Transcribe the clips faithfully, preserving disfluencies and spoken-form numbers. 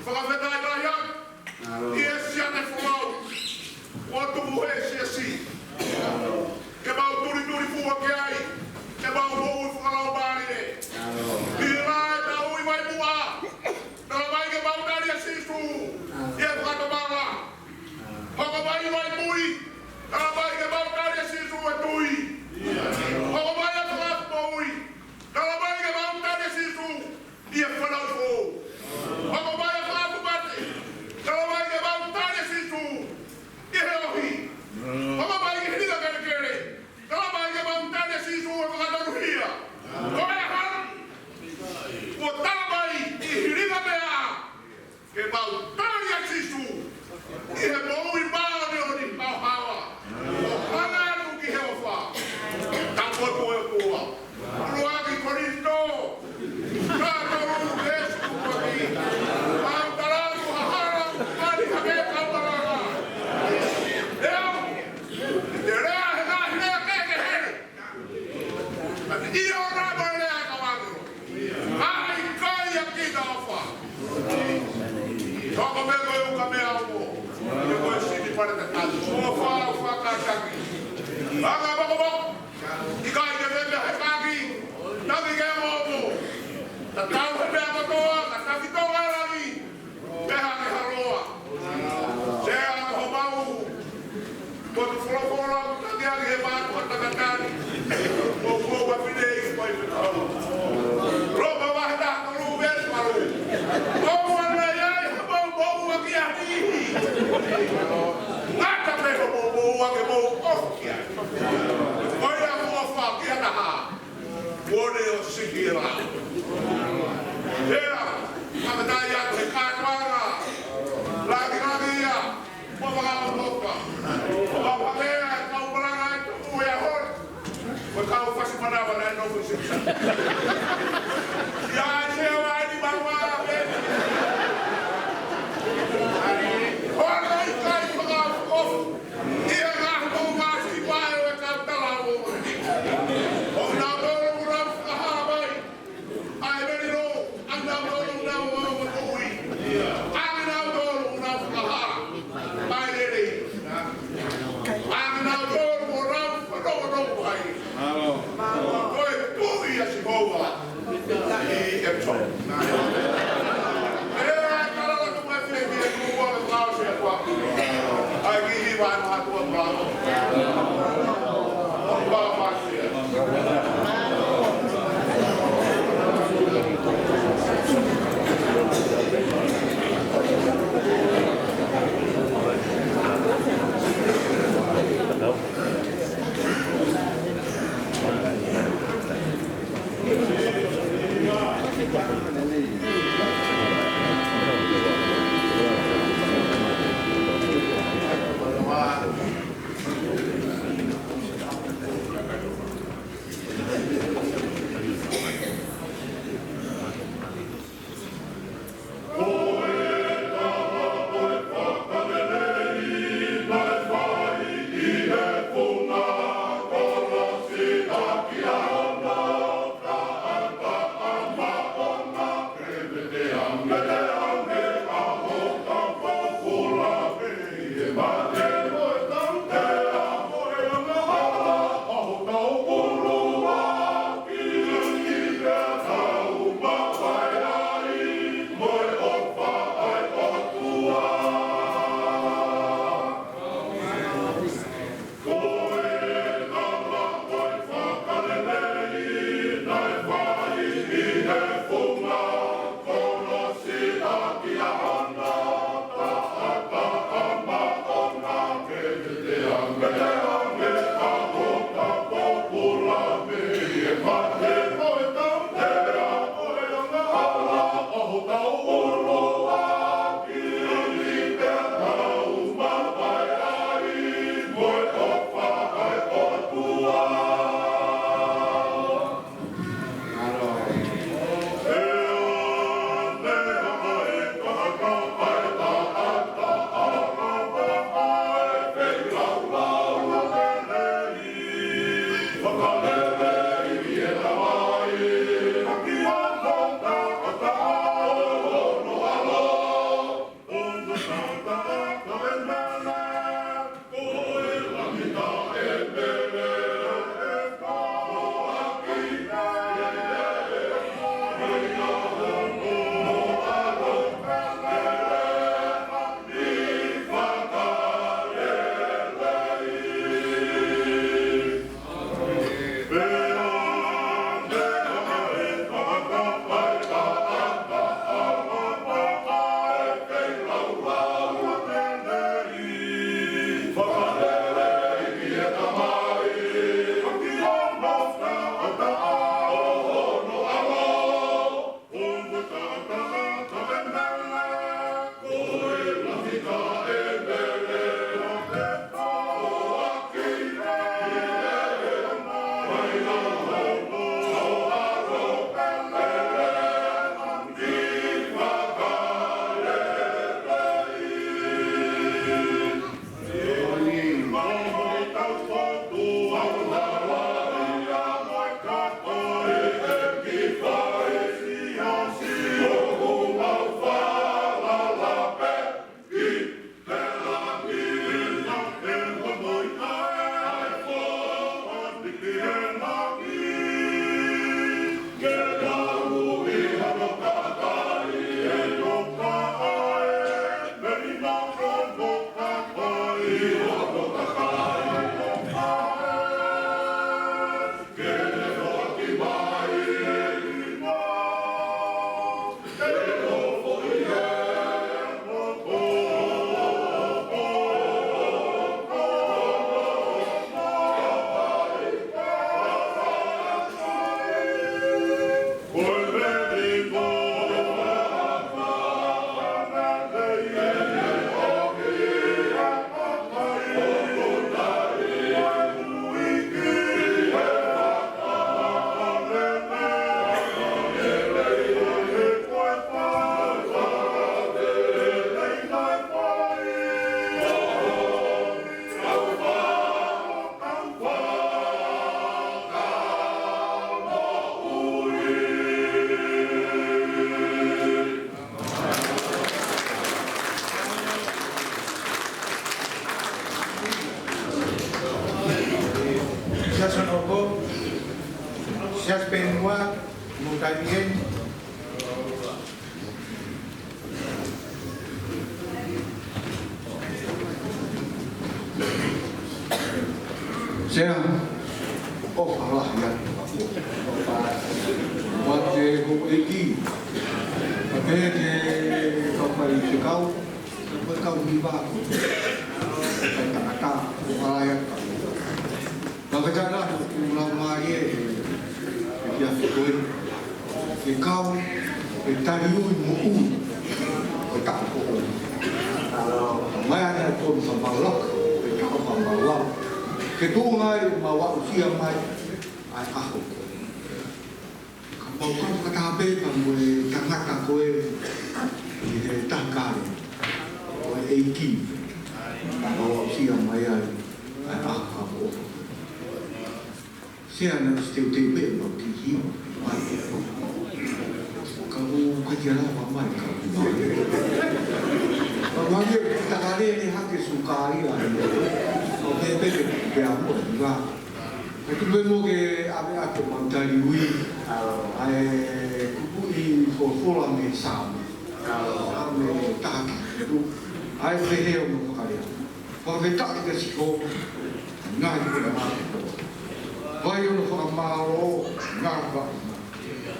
Fakafetaʻi lahi atu ʻi he siasi foʻou kuo tuku he siasi ke mau tulituli fua ki ai ʻemau moʻui fakalaumālie. ʻI he ngaahi taʻu ʻi muʻa, talamai ke mau tali ʻa Sīsū ʻi he fakatomala. Hoko mai ʻa e moʻui, talamai ke mau tali ʻa Sīsū ʻi he tui. Hoko mai ʻa e fakamoʻui, talamai ke mau tali ʻa Sīsū ʻi he fanauʻi foʻou. Hoko mai ʻa e fakatomala, talamai ke mau tali ʻa Sīsū ʻi he ohi. Hoko mai ʻi he hilinga kelekele, talamai ke mau tali ʻa Sīsū ʻi he fakatonuhia. Ko e hā? Kuo talamai ʻi he hilinga meʻa ke mau tali ʻa Sīsū ʻi he moʻui māʻoniʻoni haohaoa, ʻo hanga atu ki he ʻofa. Tapu atu ʻOtua. ʻUluaki Kolinitō, katolu veesi ʻuluaki. Mau tala atu ha hala, mali ha meʻa kaupalanga. Lea, te lea he ngaahi lea kehekehe. ʻIo, ʻa e lea ʻa e kau ʻāngelo. ʻAi kai ʻa kita ʻofa. Hoko pē ko e ukamea ʻo pē ko e sini pale tatau. ʻOfa, ʻofa kātaki. Anga mokomoko. ʻIkai ke meʻa he kaki. Taki ke momo. Tatau he meʻa kotoa, ka taki tō ʻa langi. Pea ke haloa. Sea ko homau. Ko tu folofola, taki ange he mātuʻa tangata ni. Ko, ko, wa fide i, ko i fide. Roma vahe taha tolu veesi valu. Ko ua na ia i homau moʻua ki ai. Ngata pē homau moʻua ke mou ʻofa ki ai. Ko ia mou ʻofa ki ha taha. Kuo ne ʻosi ki he lau. Ia, fakafetaʻi atu he kātoanga. Laki laki ia, mo fakaʻofoʻofa. Mo fakaʻofoʻofa e kau malanga ʻi tuku ia hoi. Mo kau fasi manava na no fusi. Ia, se wa ni ma wa, e. Hoi, kai fakaʻofoʻofa. ʻI he ngaahi moʻunga siʻi pae ʻo e kau tala ʻo. ʻO nau tolo ʻo nau fakahā mai ʻa e melino, ʻa nau tolo ʻo nau ʻo nau moʻui. ʻA nau tolo ʻo nau fakahā mai lelei. ʻA nau tolo ʻo nau fanongonongo ai. Ko e tui ʻa Sihova. Siasi hono hoko, Siasi pē eni ua, mo taimi eni. Sea, ʻofa lahi atu. Pea te houʻeiki, pea pehē ki he kau faifekau, kau hiva, kau tangata, ʻofa lahi atu. Fakatana atu ʻoku lau mālie ʻe, ʻe Kia Fikoe, ʻe kau, ʻe taliui moʻui ʻo e taʻu ko eni. Mai ane atu ʻo fakamālō, ʻe kau fakamālō. Ke tuʻu mai, mau aʻusia mai ʻa e ʻaho ko eni. Ka mau kau fakataha pē pea mo e tangata ko ē ʻi he taha kale, ko e ʻEiki. Mau aʻusia mai ai ʻa e ʻaho ko eni. Sea, naʻe ʻosi teuteu pē mau kiʻi hiva. Ka ʻoku ʻikai ke ala mai ka ʻoku mau. Mau ʻai ke takalele hake suka ia. ʻO pehē pē ke pea mo e hiva. Ka tuku pē mo ke ʻave atu mau taliui, ʻa e kupuʻi folofola mei Saame. Saame taha ki he fitu. ʻA e pehē hono fakalea. Fakafetaʻi kia Sihova, ngaahi kona mātuku. Vai hono fakamālō, ngaahi vai.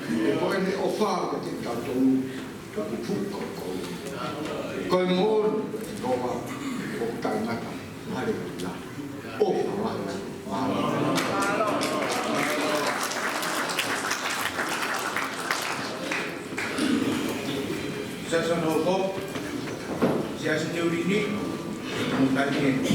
He ko ʻene ʻofa kiate kitautolu, ʻoku fuʻu kaukau. Ko e moʻoni ʻo Sihova ʻoku taʻengata. Haleluia. ʻOfa lahi. Siasi hono hoko, Siasi Niulini, mo taimi eni.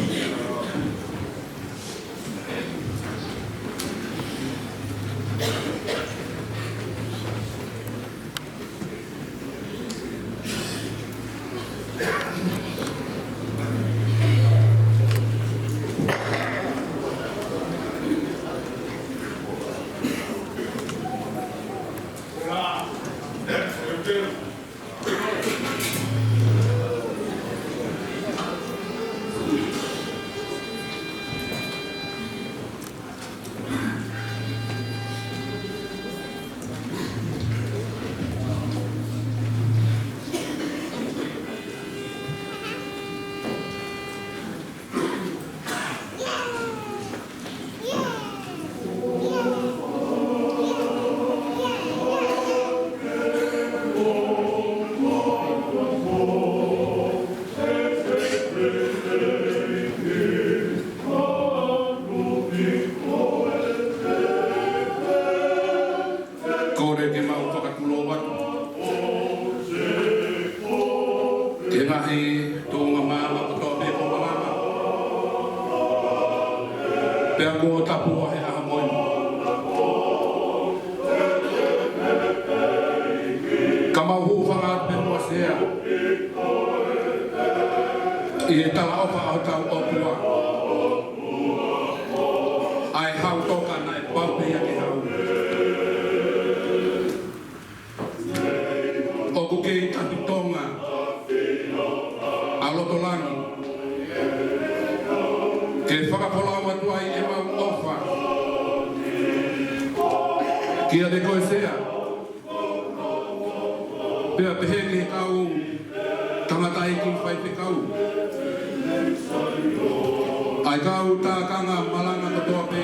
Kole ke mau fakatulou atu ki he ngaahi tuʻunga maama kotoa pē ʻoku malanga. Pea kuo tapu ʻa e ʻaho mo e moʻui. Ka mau hūfanga atu pē muʻa Sea ʻi he talaʻofa ʻa hotau ʻOtua. ʻA e hau toka naʻe pau pē ia ke hau. ʻOku kei tapu Tonga ʻa loto langi ke fakafolau atu ai ʻemau ʻofa kiate koe Sea. Pea pehē ki he kau tangataʻeiki faifekau, ʻa e kau tākanga malanga kotoa pē,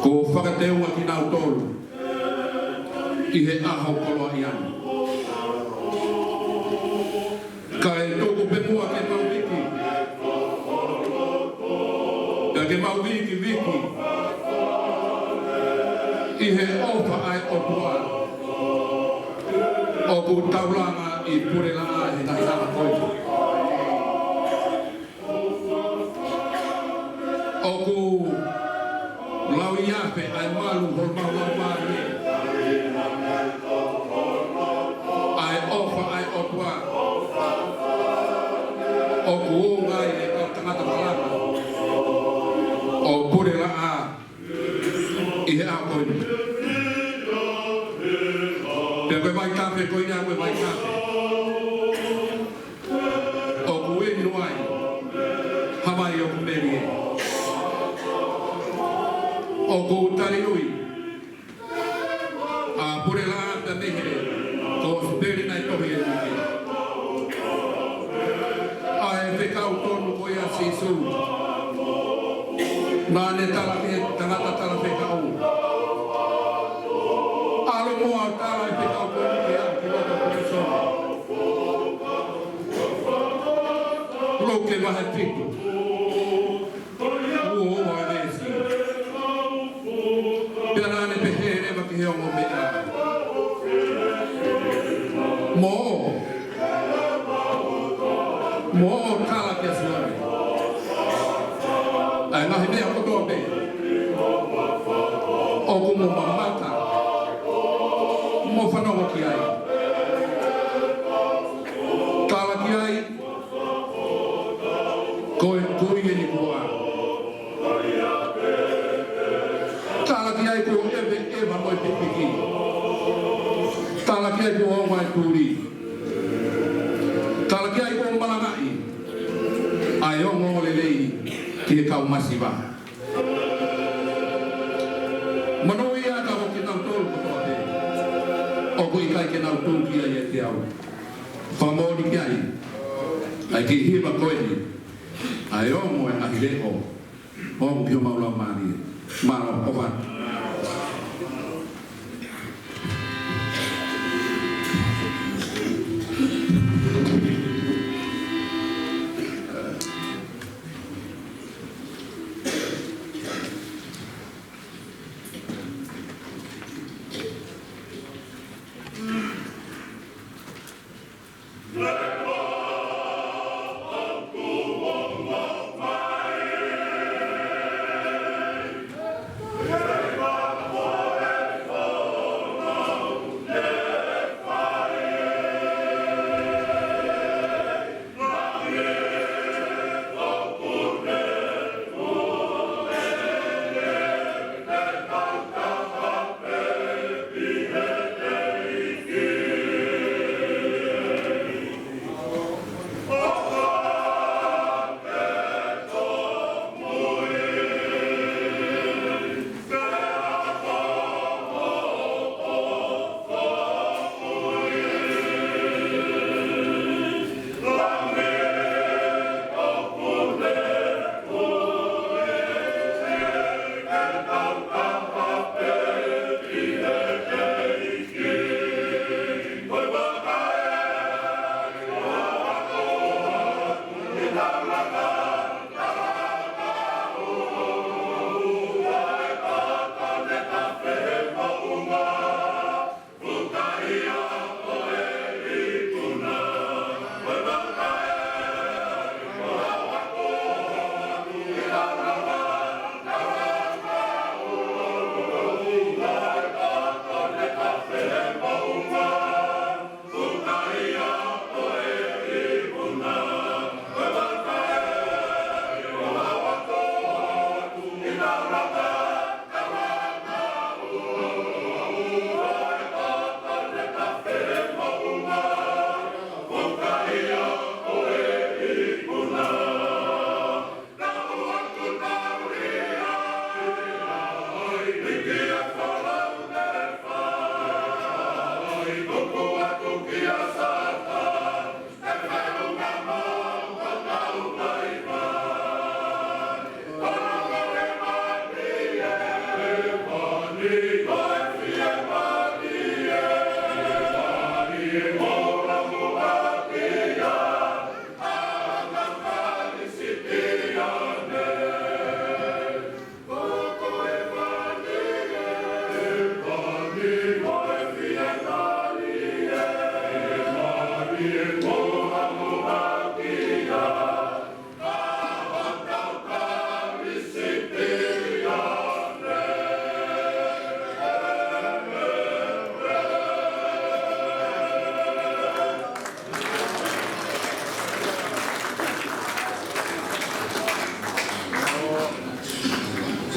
kuo fakateunga kinautolu. ʻi he ʻaho koloaʻia ni. Kae tuku pē muʻa ke mau viki. Pea ke mau viki viki ʻi he ʻofa ʻa e ʻOtua ʻoku taulanga ʻi Pulelaʻā he ngaahi ʻaho ko eni. ʻOku lauiafe ʻa e malu holo mau lau mālie ʻa e ʻofa ʻa e ʻOtua ʻoku ʻunga ai e kau tangata malanga ʻo Pulelaʻā ʻi he ʻaho ko eni. Pea ko e vaitafe ko eni ʻa e vaitafe ʻoku inu ai ha vai ʻoku melie. ʻOku taliui ʻa Pulelaʻā pea mei he kosipeli naʻe tohi ʻe Luke. ʻA e fekau tonu ko ia ʻa Sīsū. Naʻa ne tala ki he tangata talafekau, ʻalu muʻa ʻo tala e fekau ko eni ki he ʻapi loto Peresona. Luke vahe fitu, uo ua e veesi. Pea naʻa ne pehē leva ki he ongo meʻa, Mō, mō tala kia Sione ʻa e ngaahi meʻa kotoa pē ʻoku mo mamata mo fanongo ki ai. Tala ki ai, ko e Kui eni kuo ʻalu. Tala ki ai kuo ʻeveʻeva mo e pipiki. Tala ki ai kuo ongo ʻa e tuli. Tala ki ai kuo malangaʻi ʻa e ongoongolelei ki he kau masiva. Monūʻia ka ko kinautolu kotoa pē ʻoku ʻikai ke nau tūkia ʻiate au. Fakamoʻoni ki ai ʻa e kiʻi hiva ko eni, ʻa e ongo e ngaahi leʻo ʻoku ki homau lau mālie. Mālō, ʻofa atu.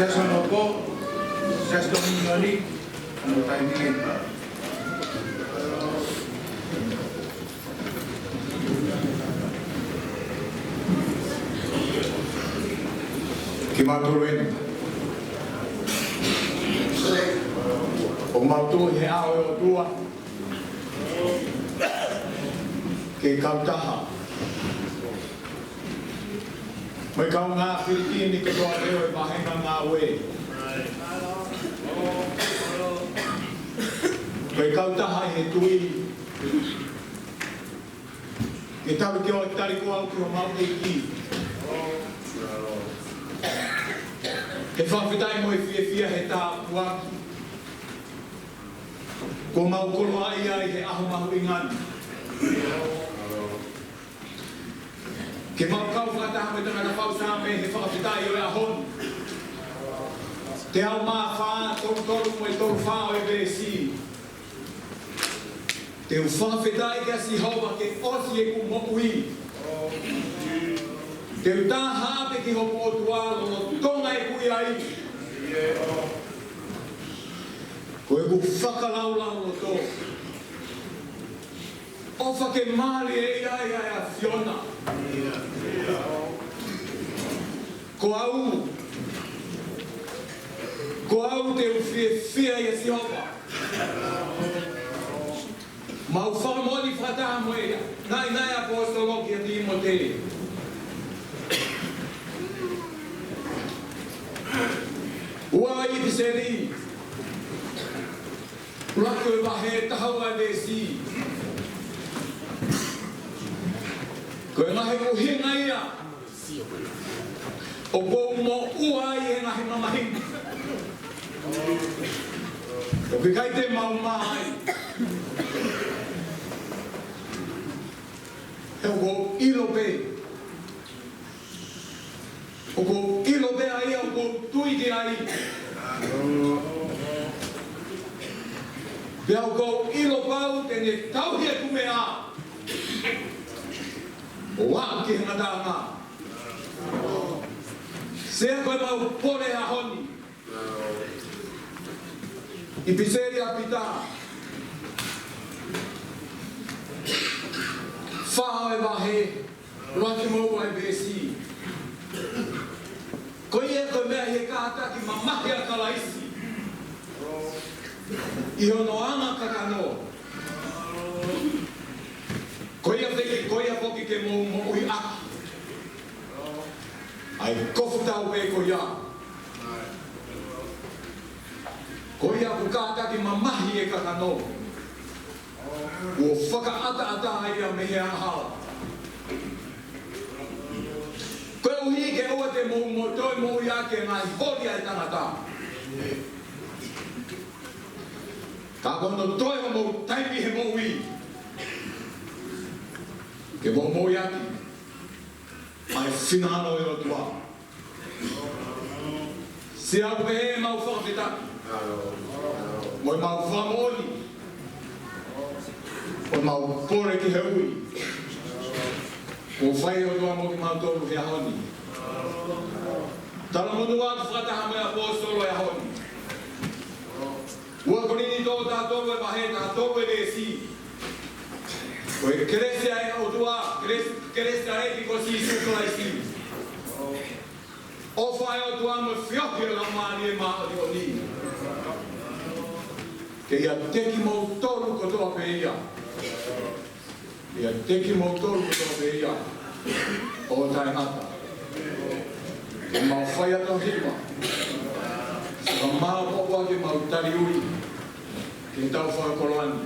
Siasi Hono Pō, Siasi Dominion, ʻa e taimi ni. Ke mau tolu eni. ʻOku mau tui he ʻao ʻo e ʻOtua, ke kautaha mo e kaungā Filitini kotoa pē ʻo e vāhenga ngāue. Ko e kautaha ʻi he tui. Ke tau ke ʻo tali ko au ki homau ʻEiki. He fakafetaʻi mo e fiefia he tāpuaki kuo mau koloaʻia ʻi he ʻaho mahuʻinga ni. Ke mau kau fakataha mo e tangata fau Saame he fakafetaʻi ʻo e ʻaho ni. Teau mā fā, tolu tolu mo e tolu fā ʻo e veesi. Te u fakafetaʻi kia Sihova ke ʻosi ʻeku moʻui. Te u tā haaʻi pē ki hoku ʻOtua lolotonga ʻeku ʻi ai. Ko ʻeku fakalaulauloto. ʻOfa ke mālie ʻa e ʻAfiona. Ko au, ko au te u fiefia ʻia Sihova. Mau fakamoʻoni fakataha mo e naʻinaʻi ʻaposetolo kia Tīmote. Ua ʻi he ʻipiseli, ʻuluaki ʻo e vahe, taha ua ʻo e veesi. Ko e ngaahi ʻuhinga ia ʻoku ou moʻua ai he ngaahi mamahi ni. ʻOku ʻikai te mau mā ai. He ʻoku ou ʻilo pē. ʻOku ou ʻilo pē ʻa ia ʻoku ou tui ki ai. Pea ʻoku ou ʻilo pau te ne tauhi ʻeku meʻa ʻo aʻu ki he ngataʻanga. Sea, ko ʻemau pole he ʻaho ni. ʻIpiseli ʻa Pita, fā ʻo e vahe, ʻuluaki mo e ua ʻo e veesi. Ko ia ko e meʻa ʻi he kātaki mamahi ʻa Kalaisi ʻi hono anga kakano. Ko ia foki, ko ia foki ke mou moʻui ʻaki ʻa e kofu tau pē ko ia. Ko ia ʻoku kātaki mamahi e kakano, kuo fakaʻataʻatā ia mei he angahala. Koeʻuhi ke ʻoua te mou mo toe moʻui ʻaki e ngaahi holi ʻa e tangata. Ka ko hono toe homou taimi he moʻui, ke mou moʻui ʻaki ʻa e finangalo ʻo e ʻOtua. Siʻi ʻaupē ʻemau fakafetaʻi mo ʻemau fakamoʻoni, ʻo ʻemau pole ki he ui kuo fai ʻe he ʻOtua mo kimautolu he ʻaho ni. Talamonū atu fakataha mo e ʻaposetolo he ʻaho ni. Ua Kolinitō taha tolu ʻo e vahe taha tolu ʻo e veesi. Ko e kelesi ʻa e ʻOtua, kelesi, kelesi ʻa e ʻEiki ko Sīsū Kalaisi, ʻofa ʻa e ʻOtua mo e feohi ʻa e Laumālie Māʻoniʻoni, ke ʻiate kimoutolu kotoa pē ia. ʻIate kimoutolu kotoa pē ia ʻo taʻengata. Ke mau fai atu ha hiva, fakamāʻopoʻopo ʻaki ʻemau tali ui ki heʻetau fakakoloa ni.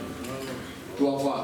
Tuʻa ʻofa.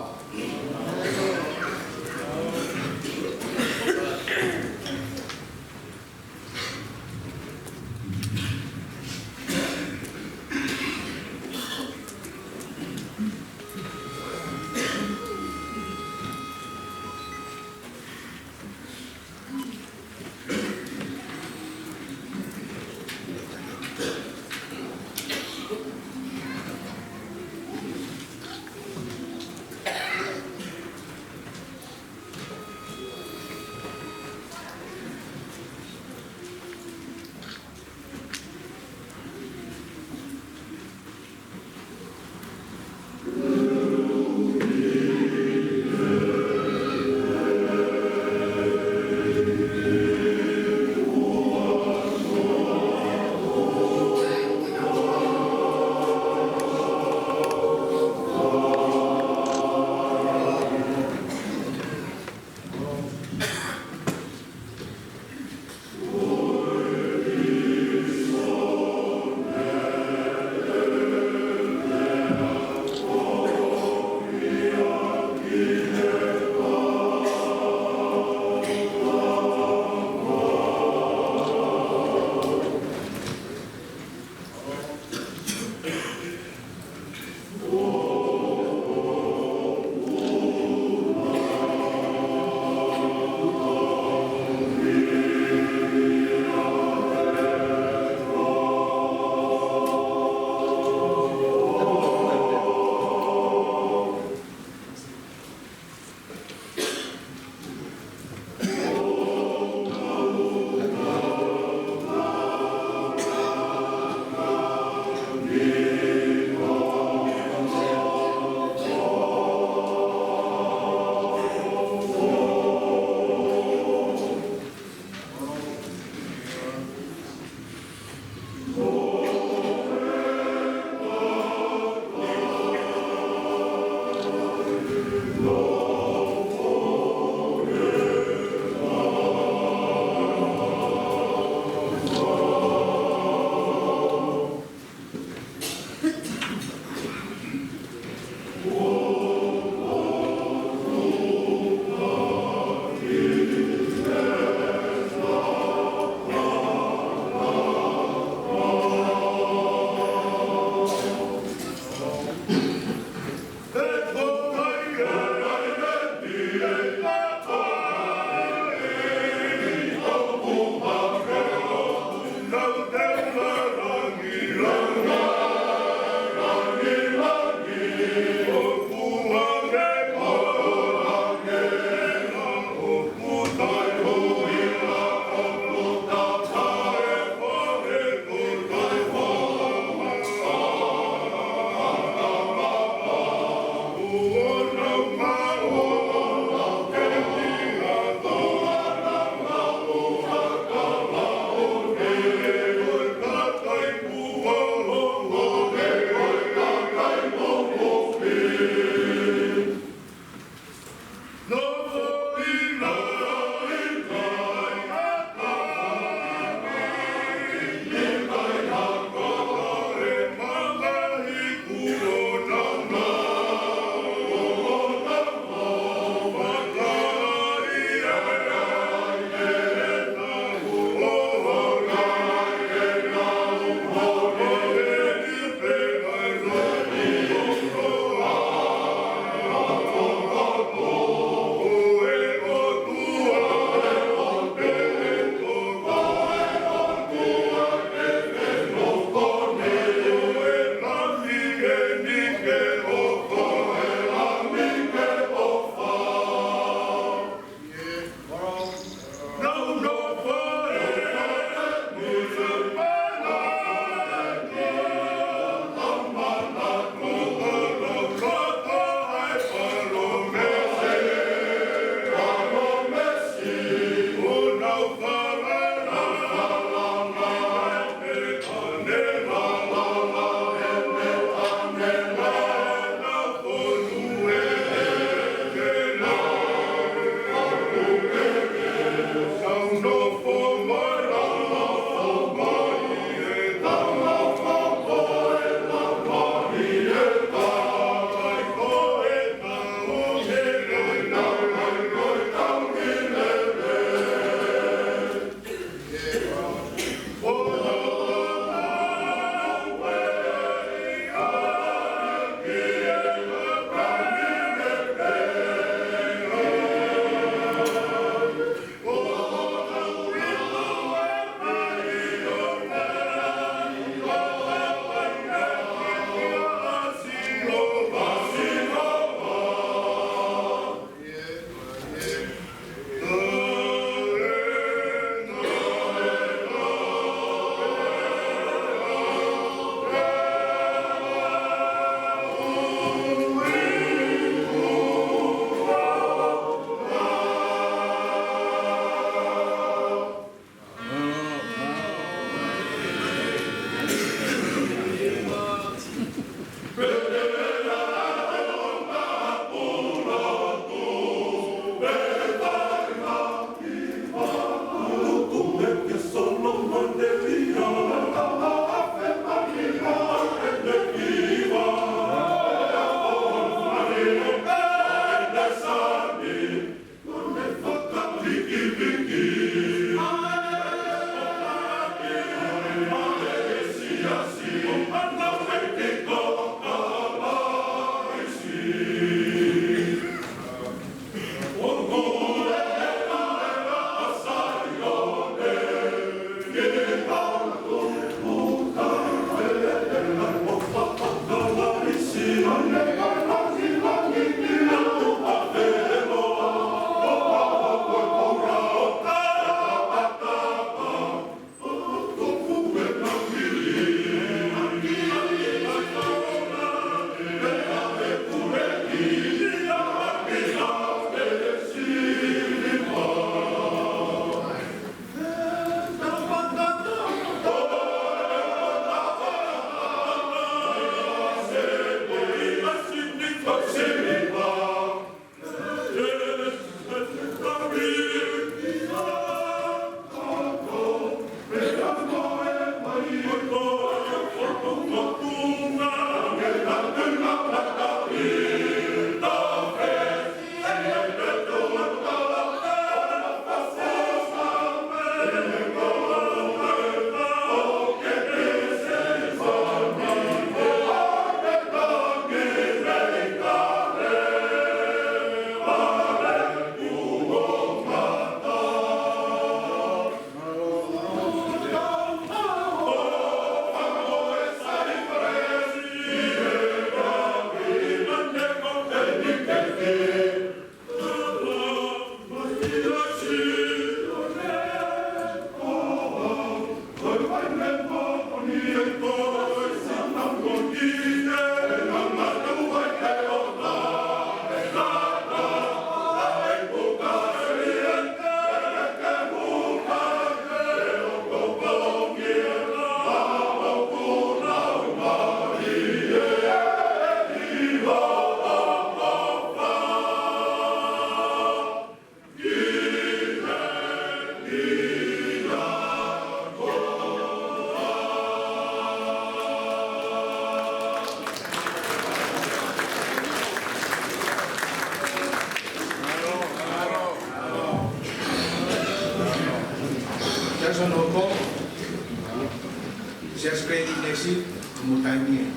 Peni Nesi, mo Taimie.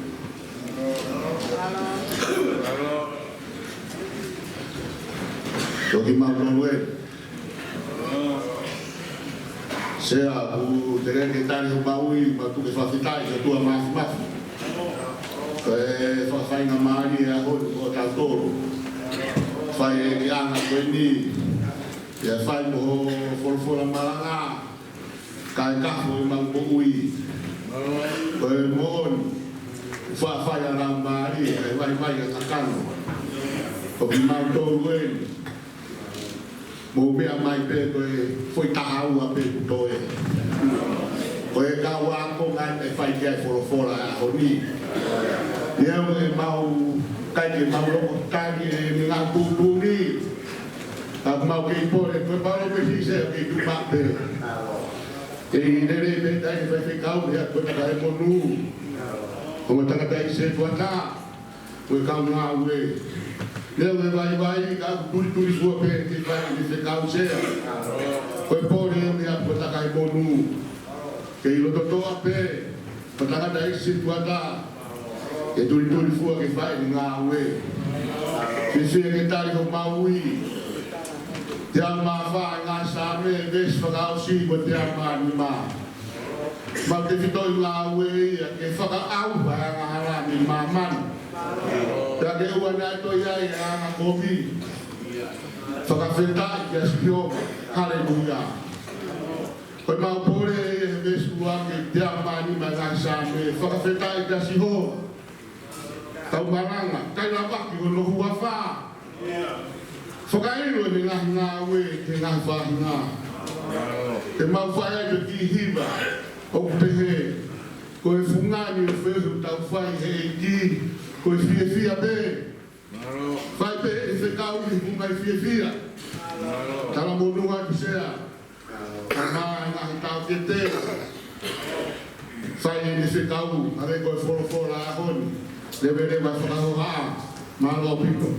Toki mau tolu e. Sea, ʻoku teʻeki ke tali homau ui, mau tuku e fakafetaʻi ki he ʻOtua Māfimafi. Ko e fakafaingamālie ʻo e ʻaho ni ko tautolu. Fai e kiʻanga ko eni, pea fai mo hoʻo folofola malanga, kae kafo ʻemau moʻui. Ko e moʻoni, faʻa fai ʻa e laumālie, kae vaivai ʻa e kakano. Ko kimautolu eni, mou meʻa mai pē ko e foʻi taha ua pē kuo toe. Ko e kau ako ngai e fai ki ai e folofola ʻo e ʻaho ni. Ia ʻoku mau, ʻikai ke mau loko tali e meʻa tuʻutuʻuni. Ka mau kei pole, ko e palo me si se ke tu ma pē. ʻE ʻi lele pē tai faifekau, ia ko e tangataʻemonū. Ko e tangataʻi setuata. Ko e kau ngāue. Leo e vaivai, ka ʻoku tulituli fua pē ke fai ʻe he fekau sea. Ko e pole ʻo ia ko e tangataʻemonū. Kei loto toʻa pē, ko e tangataʻi setuata. Ke tulituli fua ke fai ʻene ngāue. Ke fie ke tali homau ui. Teau mā fā ʻi he ngaahi Saame, veesi fakaʻosi ko e teau mā nima. Mau tefitoʻi ngāue ia ke fakaʻauha e angahala mei māmani. Pea ke ʻoua naʻa toe ʻi ai e angakovi. Fakafetaʻi kia Sihova. Haleluia. Ko ʻemau pole ia he veesi ua ki he teau mā nima ʻi he ngaahi Saame. Fakafetaʻi kia Sihova. Tau malanga, kae lavaki hono huafa. Fakaʻilo ʻene ngaahi ngāue ki he ngaahi faʻahinga. Te mau fai ai pē ki he hiva ʻoku pehē, ko e fungani ʻo e feohi ʻoku tau fai he ʻEiki, ko e fiefia pē. Fai pē ʻe he fekau ʻi he funga ʻo e fiefia. Talamonū atu sea. Ka mai ngaahi tau ke te fai ʻene fekau, ʻa e ko e folofola ʻo e ʻaho ni. Leveleva fakahoha, mālō ʻaupito.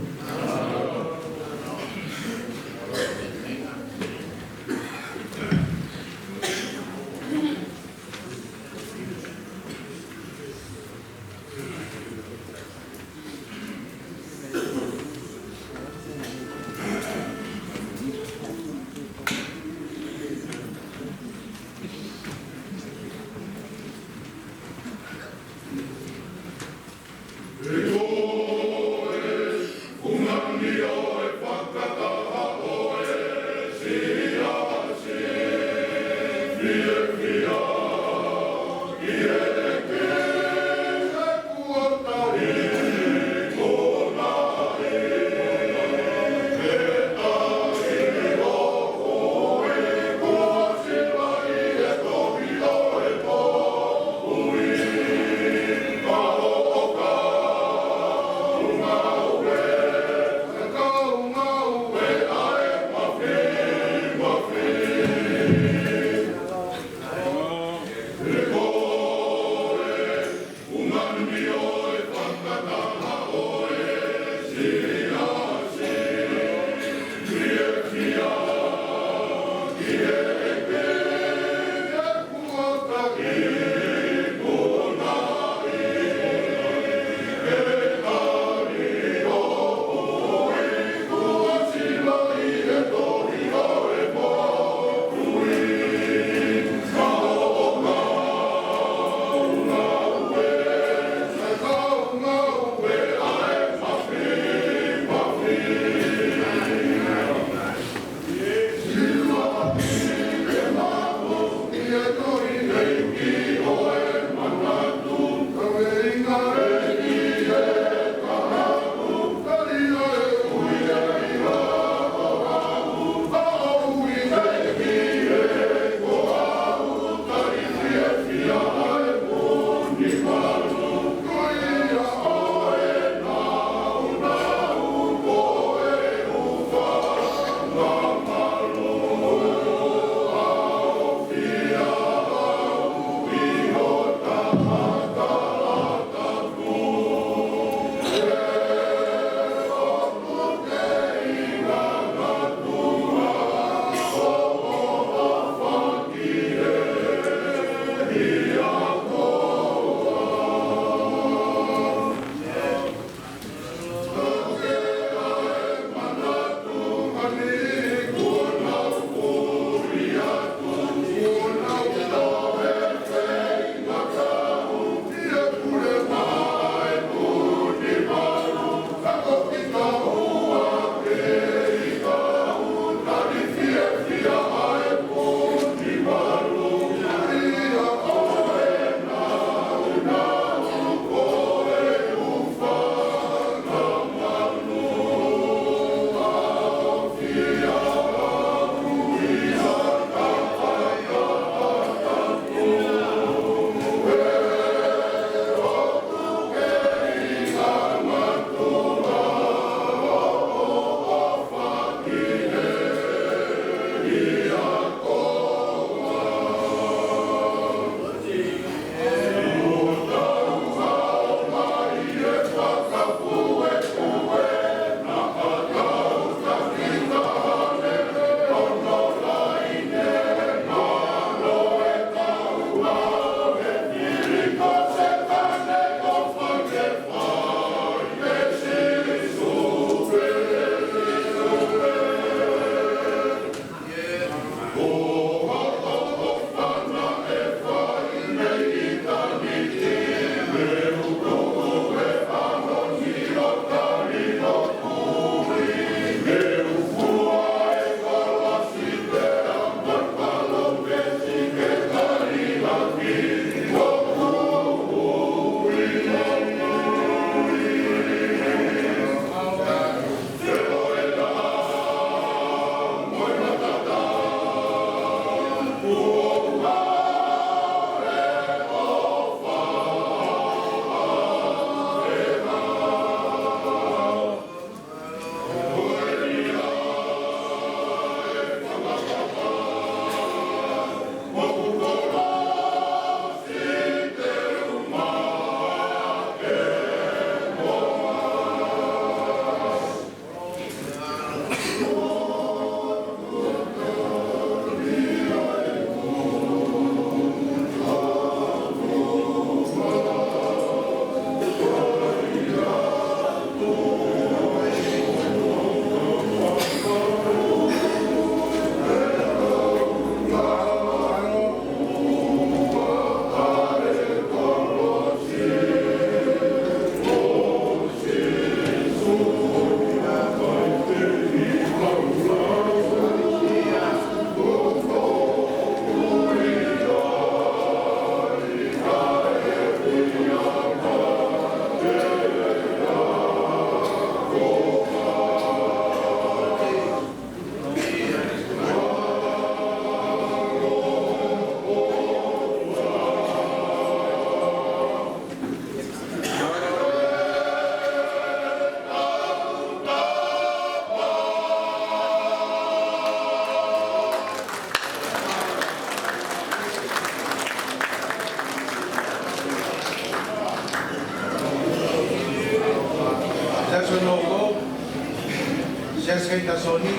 Just hit the Sony.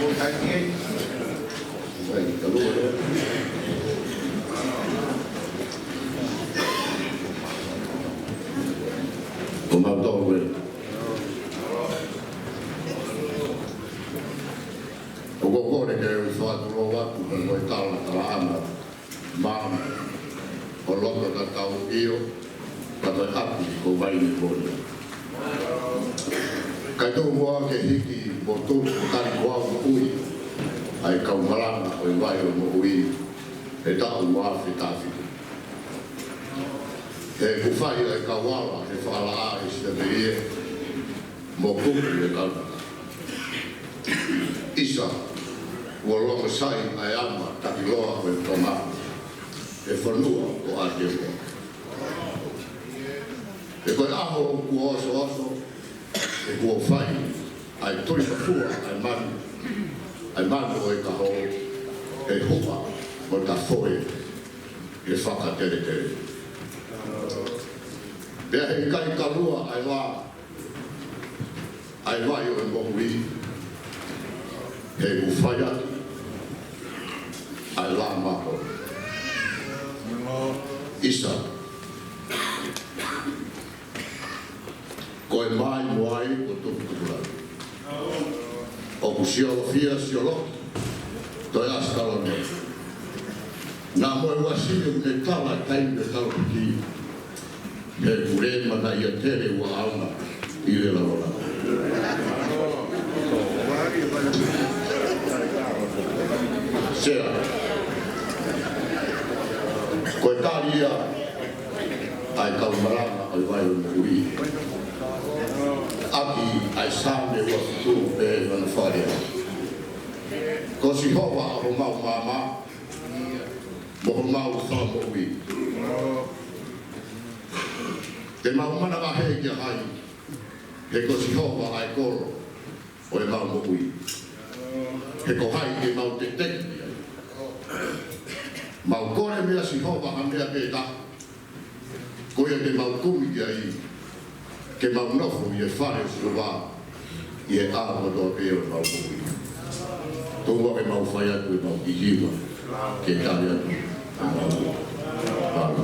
Mo tai ki ai. Ko mau tau e. ʻOku ou kole ke u fakatulou atu mo e tala tala ana. Maama, ʻo loto tatau ʻio, ka ko e ʻapi ko Vainivoli. Kae tuku muʻa ke hiki mo tuku tali ko au moʻui, ʻa e kau malanga ʻo e vai ʻo e moʻui, he taʻu ua afe taha fitu. He ʻoku fai ʻa e kau ala he fakalaʻā ʻe Sitavelie, mo kupu e kau ʻIsa, ua longo sai ʻa e ama takiloa ʻo e Tonga, he fonua ko Aotearoa. He ko e ʻaho kuo osooso, he kuo fai ʻa e tui mafua ʻa e manu, ʻa e manu ʻo e kaho, he huʻa mo tafoe, he fakateletele. Pea heʻikai kalua ʻa e lā, ʻa e vai ʻo e moʻui, he ʻoku fai atu ʻa e lā maho. ʻIsa, ko e mai mo ai ʻo tuputupulau. ʻOku siolofia sioloki, toe ʻasi talanoa. Naʻa mo e uasi ʻoku ne tala taimi ʻo e talapiki. He ʻoku lē manaʻia tele ua auna ʻi le lalo lalo. Sea. Ko e tali ia ʻa e kau malanga ʻo e vai ʻo e moʻui. ʻAki ʻa e Saame ua fitu pea ʻoku ne fale. Ko Sihova ʻa homau maama, mo homau fakamoʻui. Te mau manavahē kia hai, he ko Sihova ʻa e kolo ʻo ʻemau moʻui. He ko hai te mau teteki ai? Mau kole meia Sihova ha meʻa pē taha, ko ia te mau kumi ki ai, ke mau nofo ʻi he fale ʻo Sihova, ʻi he ʻaho kotoa pē ʻo ʻemau moʻui. Tuku muʻa ke mau fai atu ʻemau kiʻi hiva, ke tali atu ʻemau ʻalu.